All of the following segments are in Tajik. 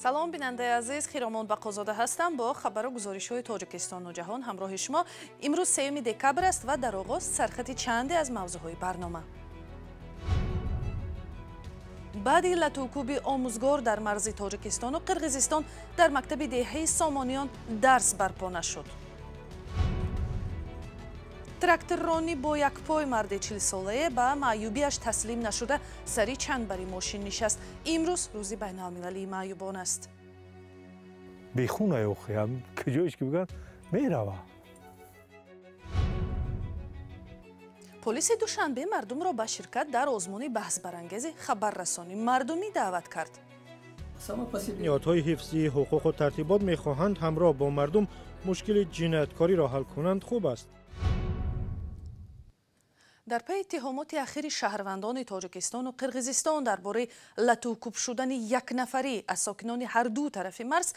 Салом бинандаи азиз, Хиромон Бақозода ҳастам бо хабару гузоришҳои Тоҷикистону ҷаҳон ҳамроҳи шумо. Имрӯз 3 декабр аст ва дар оғоз сархати чанде аз мавзӯъҳои барнома. Баъди латукӯби омӯзгор дар марзи Тоҷикистону Қирғизистон дар мактаби деҳаи Сомониён дарс барпо нашуд. Тракторронӣ бо якпой марди 40-солае ба маъюбиаш таслим нашуда сари чандбари мошин нишаст. Имрӯз рӯзи байналмилалии маъюбон аст. Бехуна охи, куҷоиш ки бигӯянд мерава. Полиси Душанбе мардумро ба ширкат дар озмуни баҳсбарангези хабаррасонӣ мардумӣ даъват кард. Ниҳодҳои ҳифзи ҳуқуқу тартибот мехоҳанд ҳамроҳ бо мардум мушкили ҷинояткориро ҳал кунанд, хуб аст. Дар пайи иттиҳомоти ахири шаҳрвандони Тоҷикистону Қирғизистон дар бораи латукӯб шудани якнафарӣ аз сокинони ҳар ду тарафи марз,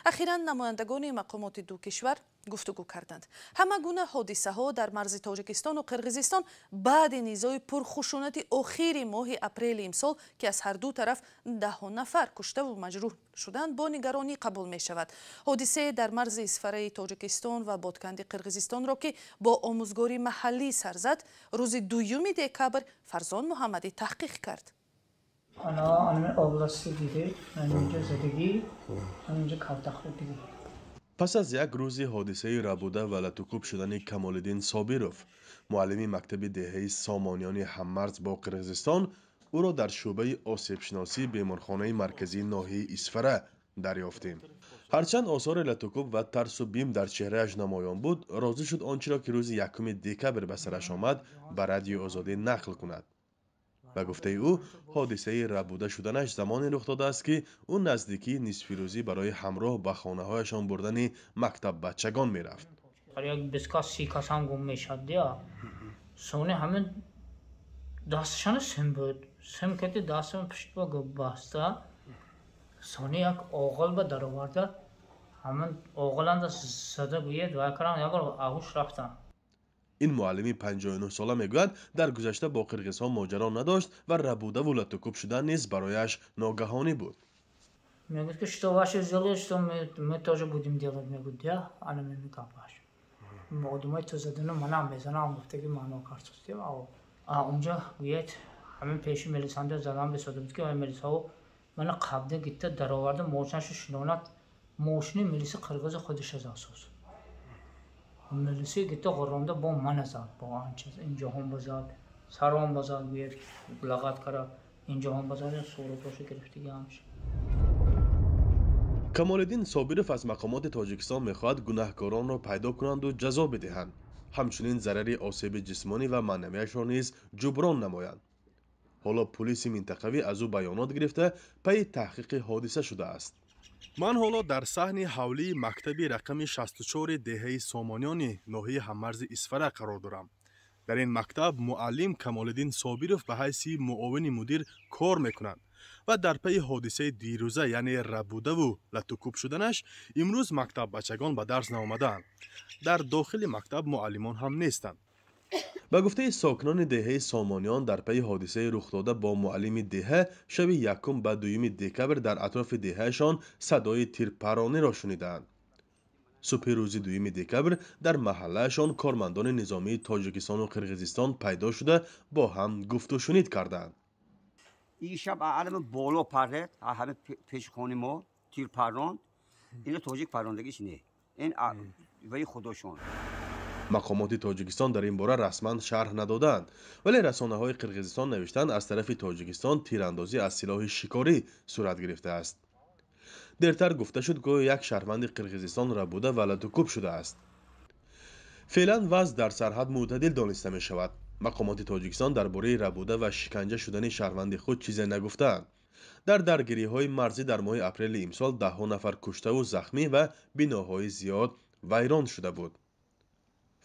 ахиран намояндагони мақомоти ду кишвар гуфтугӯ карданд. Ҳама гуна ҳодисаҳо дар марзи Тоҷикистону Қирғизистон баъди низои пурхушунати охири моҳи апрели имсол, ки аз ҳар ду тараф даҳҳо нафар куштаву маҷрӯҳ шуданд, бо нигаронӣ қабул мешавад. Ҳодисае дар марзи Исфараи Тоҷикистон ва Бодканди Қирғизистонро, ки бо омӯзгори маҳаллӣ сар зад, рӯзи 2 декабр Фарзон Муҳаммадӣ таҳқиқ кард. Пас аз як рӯзи ҳодисаи рабуда ва латукӯб шудани Камолиддин Собиров, муаллими мактаби деҳаи Сомониёни ҳаммарз бо Қирғизистон, ӯро дар шӯъбаи осебшиносии беморхонаи марказии ноҳияи Исфара дарёфтем. Ҳарчанд осори латукӯб ва тарсу бим дар чеҳрааш намоён буд, розӣ шуд он чиро ки рӯзи 1 декабр ба сараш омад ба Радиои Озодӣ нақл кунад. Ба гуфтаи ӯ, ҳодисаи рабуда шуданаш замоне рух додааст, ки ӯ наздикии нисфирӯзӣ барои ҳамроҳ ба хонаҳояшон бурдани мактаббачагон мерафт. Як 20 кас 30 кас ҳам гум мешад. Сони ҳамин дасташона сим буд. Сим кати дастам пушт ба баста. Сони як оғил ба дароварда. Ҳамин оғиланда зада гӯяд вай карам як бор аҳуш рафтам. Ин муаллими 59-сола мегӯяд, дар гузашта бо қирғизҳо моҷаро надошт ва рабудаву латукӯб шудан низ барояш ногаҳонӣ буд. Мегӯяд ки что ваши сделали, что мы тоже будем делать, мегӯяд, я ана мегапаш. Одамои ту задану манам мезанам, гуфтаги маъно картостем. А унҷа гӯяд ҳамин пеши милисанда задан бисода буд, ки ай милисаҳо мана қабда гитта дароварда мошинашу шинонад, мошини милиси қирғизи худиша засоз. Милиси гитта ғурронда бо мана зад, бо анчиз инҷоҳон базад, сарон базад, гӯяд лағат кара инҷоҳон базад, суратоша гирифтиги ҳамша. Камолиддин Собиров аз мақомоти Тоҷикистон мехоҳад гунаҳкоронро пайдо кунанду ҷазо бидиҳанд, ҳамчунин зарари осеби ҷисмонӣ ва маънавияшро низ ҷуброн намоянд. Ҳоло пулиси минтақавӣ аз ӯ баёнот гирифта пайи таҳқиқи ҳодиса шудааст. Ман ҳоло дар саҳни ҳавлии мактаби рақами 64 деҳаи Сомониёни ноҳияи ҳаммарзи Исфара қарор дорам. Дар ин мактаб муаллим Камолиддин Собиров ба ҳайси муовини мудир кор мекунад ва дар пайи ҳодисаи дирӯза, яъне рабудаву латукӯб шуданаш, имрӯз мактаббачагон ба дарс наомадаанд. Дар дохили мактаб муаллимон ҳам нестанд. Ба гуфтаи сокинони деҳаи Сомониён, дар пайи ҳодисаи рухдода бо муаллими деҳа шаби 1 ба 2 декабр дар атрофи деҳаашон садои тирпарониро шунидаанд. Субҳи рӯзи 2 декабр дар маҳаллаашон кормандони низомии Тоҷикистону Қирғизистон пайдо шуда бо ҳам гуфтушунид карданд. Ин шаб алами боло парред, ҳама пеши хони мо тир парронд. Ино тоҷик паррондагиш не, ин ваи худошон. Мақомоти Тоҷикистон дар ин бора расман шарҳ надодаанд, вале расонаҳои Қирғизистон навиштанд, аз тарафи Тоҷикистон тирандозӣ аз силоҳи шикорӣ сурат гирифтааст. Дертар гуфта шуд, гӯё як шаҳрванди Қирғизистон рабуда ва латукӯб шудааст. Феълан вазъ дар сарҳад мӯътадил дониста мешавад. Мақомоти Тоҷикистон дар бораи рабуда ва шиканҷа шудани шаҳрванди худ чизе нагуфтаанд. Дар даргириҳои марзӣ дар моҳи апрели имсол даҳҳо нафар куштаву захмӣ ва биноҳои зиёд вайрон шуда буд.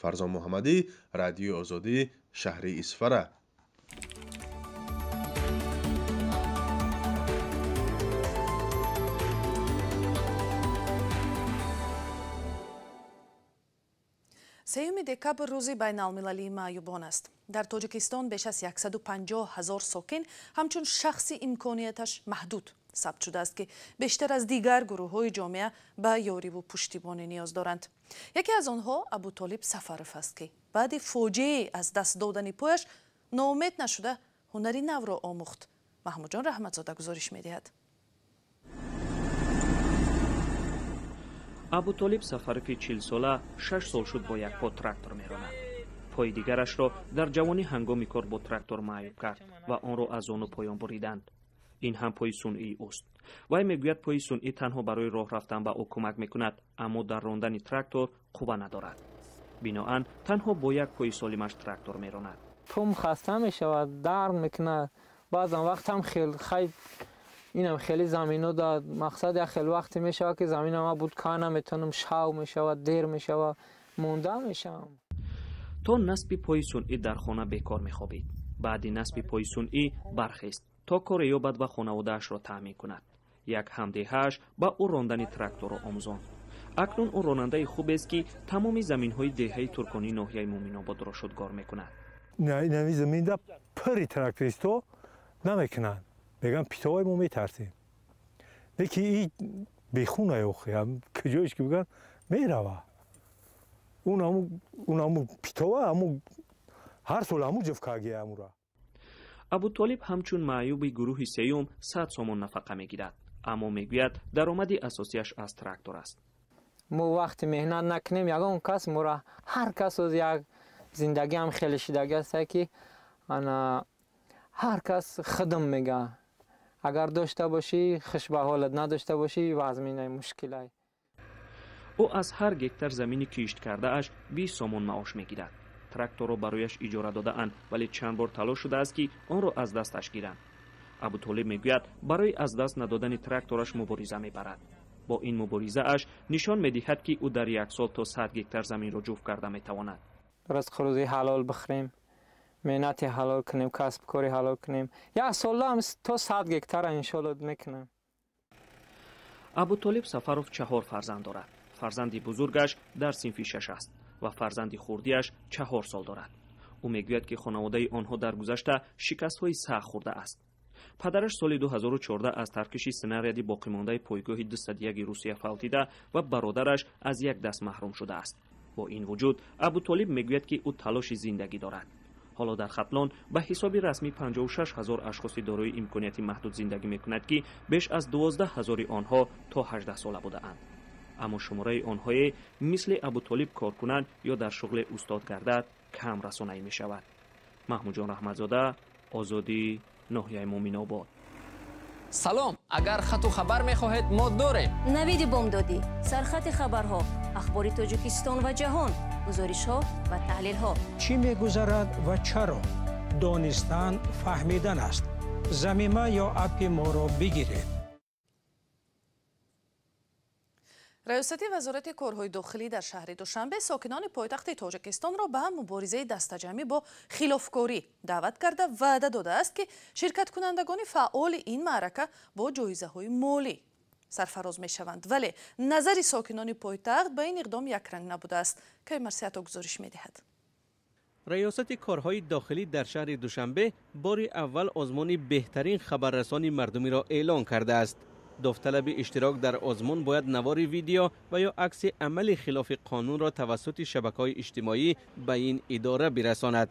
Фарзон Муҳаммадӣ, Радиои Озодӣ, шаҳри Исфара. 3 декабр рӯзи байналмилалии маъюбон аст. Дар Тоҷикистон беш аз 150 000 сокин ҳамчун шахси имконияташ маҳдуд Сабт шудааст, ки бештар аз дигар гурӯҳҳои ҷомеа ба ёриву пуштибонӣ ниёз доранд. Яке аз онҳо Абутолиб Сафаров аст, ки баъди фоҷиаи аз даст додани пояш ноумед нашуда, ҳунари навро омӯхт. Маҳмудҷон Раҳматзода гузориш медиҳад. Абутолиб Сафарови 40-сола 6 сол шуд бо як по трактор меронад. Пои дигарашро дар ҷавонӣ ҳангоми кор бо трактор маъюб кард ва онро аз зону поён буриданд. Ин ҳам пои сунъии ӯст. Вай мегӯяд, пои сунъӣ танҳо барои роҳ рафтан ба ӯ кӯмак мекунад, аммо дар рондани трактор қувва надорад. Биноан танҳо бо як пои солимаш трактор меронад. Пом хаста мешавад, дард мекунад. Баъзан вақтам хел хай инам хеле замино да мақсад як хел вақте мешавад, ки замина ма буд ка наметавонам, шав мешавад, дер мешавад, монда мешавам. То насби пои сунъӣ дар хона бекор мехобид. Баъди насби пои сунъӣ бархест, то коре ёбад ва хонаводаашро таъмин кунад. Як ҳамдеҳааш ба ӯ рондани тракторро омӯзонд. Акнун ӯ ронандаи хубест, ки тамоми заминҳои деҳаи Турконии ноҳияи Муъминободро шудгор мекунад. Инами заминда пури трактористҳо намекунанд, мегӯянд, питовай мо метарсем. Леки и бехунае охи, куҷоеш ки бигӯянд, мерава. Унаму питова аму ҳар сол аму ҷуфкагия амура. Абутолиб ҳамчун маъюби гурӯҳи сеюм 100 сомон нафақа мегирад, аммо мегӯяд, даромади асосияш аз трактор аст. Мо вақти меҳнат накунем, ягон кас мора ҳар кас оз як зиндагиам хеле шидаги аст, ки ана ҳар кас худм мега. Агар дошта бошӣ, хуш ба ҳолат, надошта бошӣ, вазминаи мушкилай. Ӯ аз ҳар гектар замини кишт кардааш 20 сомон маош мегирад. Тракторро барояш иҷора додаанд, вале чанд бор талош шудааст, ки онро аз дасташ гиранд. Абутолиб мегӯяд, барои аз даст надодани трактораш мубориза мебарад. Бо ин муборизааш нишон медиҳад, ки ӯ дар як сол то 100 гектар заминро ҷуфт карда метавонад. Ризқу рӯзии ҳалол бихӯрем, меҳнати ҳалол кунем, касбкори ҳалол кунем, як солам то 100 гектара иншоалло мекунам. Абутолиб Сафаров чаҳор фарзанд дорад. Фарзанди бузургаш дар синфи шаш аст ва фарзанди хурдиаш 4 сол дорад. Ӯ мегӯяд, ки хонаводаи онҳо дар гузашта шикастҳои сахт хӯрдааст. Падараш соли 2014 аз таркиши снаряди боқимондаи пойгоҳи 201 Русия фавтида ва бародараш аз як даст маҳрум шудааст. Бо ин вуҷуд Абутолиб мегӯяд, ки ӯ талоши зиндагӣ дорад. Ҳоло дар Хатлон ба ҳисоби расмӣ 56 ҳазор ашхоси дорои имконияти маҳдуд зиндагӣ мекунад, ки беш аз 12 ҳазори онҳо то 18 сола будаанд. Аммо шумораи онҳое мисли Абутолиб кор кунанд ё дар шуғле устод гардад кам расонаӣ мешавад. Маҳмудҷон Раҳматзода, Озодӣ, ноҳияи Муъминобод. Салом! Агар хату хабар мехоҳед, мо дорем. Навиди бомдодӣ, сархати хабарҳо, ахбори Тоҷикистон ва ҷаҳон, гузоришҳо ва таҳлилҳо. Чӣ мегузарад ва чаро? Донистан фаҳмидан аст. Замима ё аппи моро бигиред. Раёсати Вазорати корҳои дохилӣ дар шаҳри Душанбе сокинони пойтахти Тоҷикистонро ба муборизаи дастаҷамъӣ бо хилофкорӣ даъват карда, ваъда додааст, ки ширкаткунандагони фаъоли ин маърака бо ҷоизаҳои молӣ сарфароз мешаванд. Вале назари сокинони пойтахт ба ин иқдом якранг набудааст. Каи Марсиято гузориш медиҳад. Раёсати корҳои дохилӣ дар шаҳри Душанбе бори аввал озмуни беҳтарин хабаррасони мардумиро эълон кардааст. Довталаби иштирок дар озмун бояд навори видео ва ё акси амали хилофи қонунро тавассути шабакаҳои иҷтимоӣ ба ин идора бирасонад.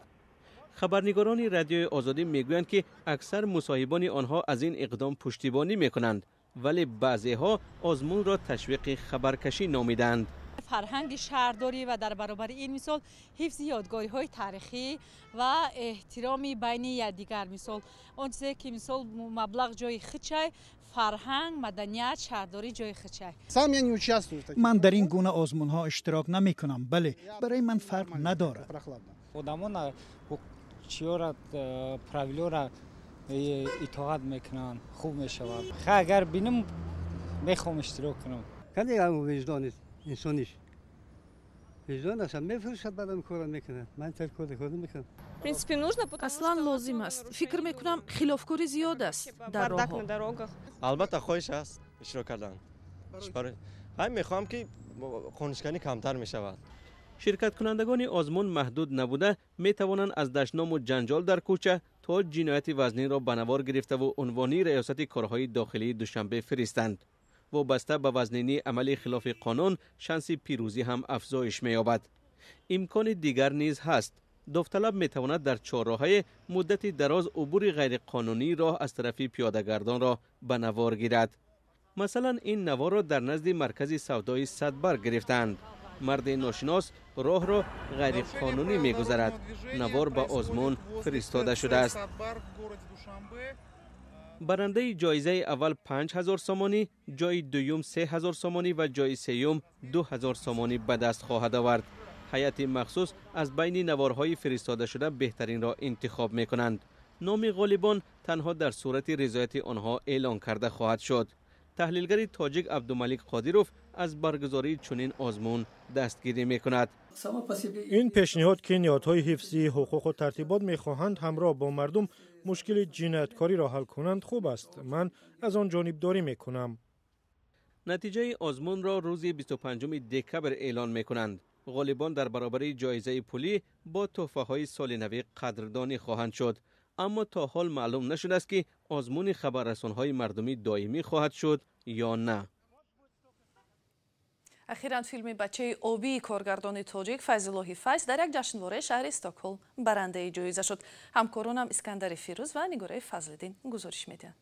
Хабарнигорони Радиои Озодӣ мегӯянд, ки аксар мусоҳибони онҳо аз ин иқдом пуштибонӣ мекунанд, вале баъзеҳо озмунро ташвиқи хабаркашӣ номидаанд. Фарҳанги шаҳрдорӣ ва дар баробари ин, мисол, ҳифзи ёдгориҳои таърихӣ ва эҳтироми байни якдигар. Мисол, он чизе ки, мисол, маблағ ҷои хичай, фарҳанг, маданият, шаҳрдорӣ ҷои хичай. Сам я не участвую. Ман дар ин гуна озмунҳо иштирок намекунам, бале, барои ман фарқ надорад. Одамон чиёра, правилора итоат мекунанд, хуб мешавад. Ха, агар бинам, мехоҳам иштирок кунам. Виҷдон инсониш виҷдон аст, мефурӯшад, баъдам кора мекунад. Ман тар кор мекунам. Аслан лозим аст. Фикр мекунам, хилофкорӣ зиёд аст дар роҳҳо. Албатта, хоҳиш аст иштирок кардан. Ҳай, мехоҳам, ки қонуншиканӣ камтар мешавад. Ширкаткунандагони озмун маҳдуд набуда, метавонанд аз дашному ҷанҷол дар кӯча то то ҷинояти вазнинро ба навор гирифтаву унвони раёсати корҳои дохилии Душанбе фиристанд. Вобаста ба вазнинии амали хилофи қонун шанси пирӯзӣ ҳам афзоиш меёбад. Имкони дигар низ ҳаст. Довталаб метавонад дар чорроҳае муддати дароз убури ғайриқонунии роҳ аз тарафи пиёдагардонро ба навор гирад. Масалан, ин наворро дар назди маркази савдои Садбарг гирифтаанд. Марди ношинос роҳро ғайриқонунӣ мегузарад. Навор ба озмун фиристода шудааст. Барандаи ҷоизаи аввал 5000 сомонӣ, ҷои дуюм 3000 сомонӣ ва ҷои сеюм 2000 сомонӣ ба даст хоҳад овард. Ҳайати махсус аз байни наворҳои фиристодашуда беҳтаринро интихоб мекунанд. Номи ғолибон танҳо дар сурати ризояти онҳо эълон карда хоҳад шуд. Таҳлилгари тоҷик Абдумалик Қодиров аз баргузории чунин озмун дастгирӣ мекунад. Ин пешниҳод, ки ниҳодҳои ҳифзи ҳуқуқу тартибот мехоҳанд ҳамроҳ бо мардум мушкили ҷинояткориро ҳал кунанд, хуб аст. Ман аз он ҷонибдорӣ мекунам. Натиҷаи озмунро рӯзи 25 декабр эълон мекунанд. Ғолибон дар баробари ҷоизаи пулӣ бо тӯҳфаҳои соли навӣ қадрдонӣ хоҳанд шуд. Аммо то ҳол маълум нашудааст, ки озмуни хабаррасонҳои мардумӣ доимӣ хоҳад шуд ё на. Ахиран филми «Бачаи обии» коргардони тоҷик Файзуллоҳи Файз дар як ҷашнвораи шаҳри Стокҳолм барандаи ҷоиза шуд. Ҳамкоронам Искандари Фирӯз ва Нигораи Фазлиддин гузориш медиҳанд.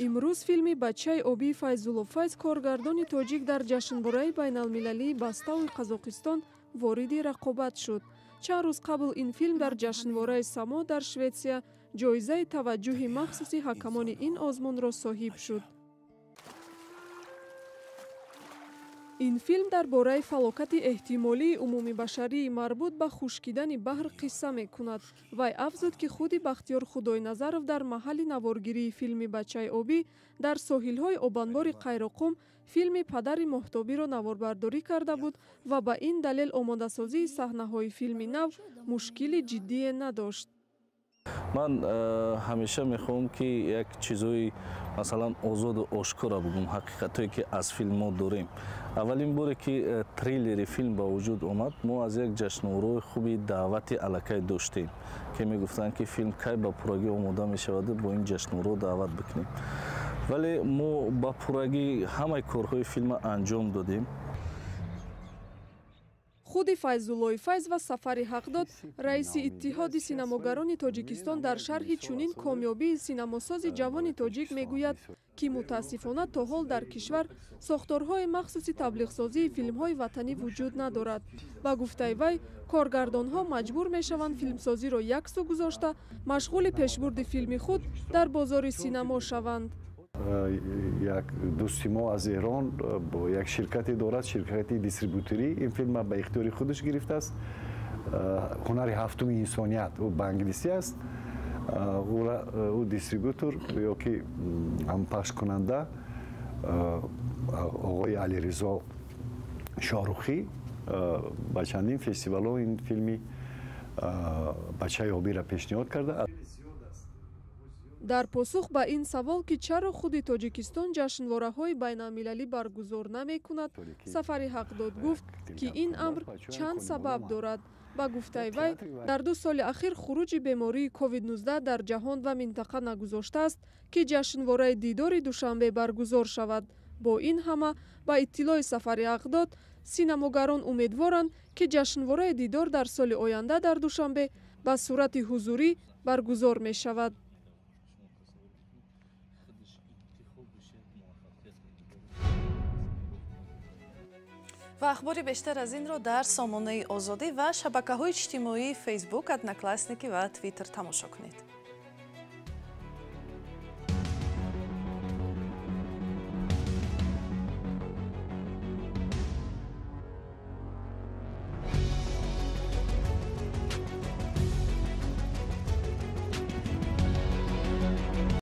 Имрӯз филми «Бачаи обии» Файзулло Файз, коргардони тоҷик, дар ҷашнвораи байналмилалии Бастауи Қазоқистон вориди рақобат шуд. Чанд рӯз қабл ин филм дар ҷашнвораи Само дар Шветсия ҷоизаи таваҷҷӯҳи махсуси ҳакамони ин озмунро соҳиб шуд. Ин филм дар бораи фалокати эҳтимолии умумибашарии марбут ба хушкидани баҳр қисса мекунад. Вай афзуд, ки худи Бахтиёр Худойназаров дар маҳалли наворгирии филми «Бачаи обӣ» дар соҳилҳои обанбори Қайроқум филми «Падари моҳтобиро» наворбардорӣ карда буд ва ба ин далел омодасозии саҳнаҳои филми нав мушкили ҷиддие надошт. Ман ҳамеша мехоҳам, ки як чизҳои, масалан, озоду ошкора бугум, ҳақиқатҳое, ки аз филм мо дорем. Аввалин боре, ки трейлери филм ба вуҷуд омад, мо аз як ҷашнвораи хуби даъвати аллакай доштем, ки мегуфтанд, ки филм кай ба пуррагӣ омода мешаваду бо ин ҷашнвораро даъват бикунем. Вале мо ба пуррагӣ ҳамаи корҳои филмро анҷом додем. Худи Файзуллои Файз ва Сафари Ҳақдод, раиси Иттиҳоди синамогарони Тоҷикистон, дар шарҳи чунин комёбии синамосози ҷавони тоҷик мегӯяд, ки мутаассифона то ҳол дар кишвар сохторҳои махсуси таблиғсозии филмҳои ватанӣ вуҷуд надорад. Ба гуфтаи вай, коргардонҳо маҷбур мешаванд филмсозиро як сӯ гузошта, машғули пешбурди филми худ дар бозори синамо шаванд. Як дӯсти мо аз Эрон бо як ширкате дорад, ширкати дистрибюторӣ, ин филма ба ихтиёри худаш гирифтааст. «Ҳунари ҳафтуми инсоният» ӯ ба англисӣ аст. Ӯ дистрибютор ё ки ҳампахшкунанда оғои Алиризо Шоҳрухӣ ба чандин фестивалҳо ин филми «Бачаи обиро» пешниҳод карда. Дар посух ба ин савол, ки чаро худи Тоҷикистон ҷашнвораҳои байналмилалӣ баргузор намекунад, Сафари Ҳақдод гуфт, ки ин амр чанд сабаб дорад. Ба гуфтаи вай, дар 2 соли ахир хуруҷи бемории COVID-19 дар ҷаҳон ва минтақа нагузоштааст, ки ҷашнвораи Дидори Душанбе баргузор шавад. Бо ин ҳама, ба иттилои Сафари Ҳақдод, синамогарон умедворанд, ки ҷашнвораи Дидор дар соли оянда дар Душанбе ба сурати ҳузурӣ баргузор мешавад. Ва ахбори бештар аз инро дар сомонаи Озодӣ ва шабакаҳои иҷтимоии Фейсбук, Одноклассники ва Твиттер тамошо кунед.